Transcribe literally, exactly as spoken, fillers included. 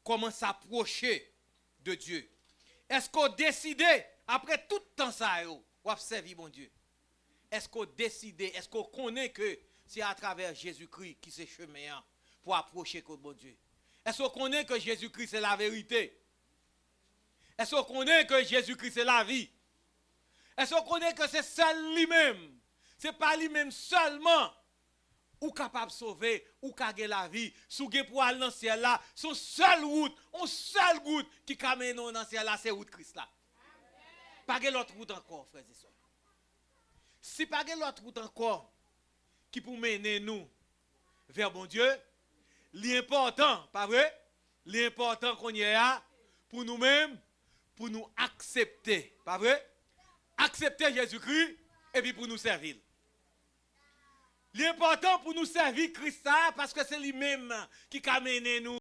kòmanse apwoche de Dye? Èske w deside, apre tout tan sa yo, w ap sèvi Bondye? Èske w deside, èske w konnen ke se atravè Jezikri ki se chemen an pou apwoche kot Bondye? Èske w konnen ke Jezikri se laverite? Èske w konnen ke Jezikri se lavi? Èske w konnen ke se sèl li menm, se pa li menm sèlman ou kapab sove, ou ka gen lavi? Si w gen pou al nan syèl la, se yon sèl wout, yon sèl wout ki ka mennen w nan syèl la, se wout Kris la. Pa gen lòt wout ankò, frè e sè. Si pa gen lòt wout ankò ki pou mennen nou vè Bondye, li enpòtan, pa vre? Li enpòtan kounye a pou nou menm, pou nou aksepte, pa vre? Aksepte Jezikri epi pou nou sèvi l. Li enpòtan pou nou sèvi Kris la, paske se li menm ki ka mennen nou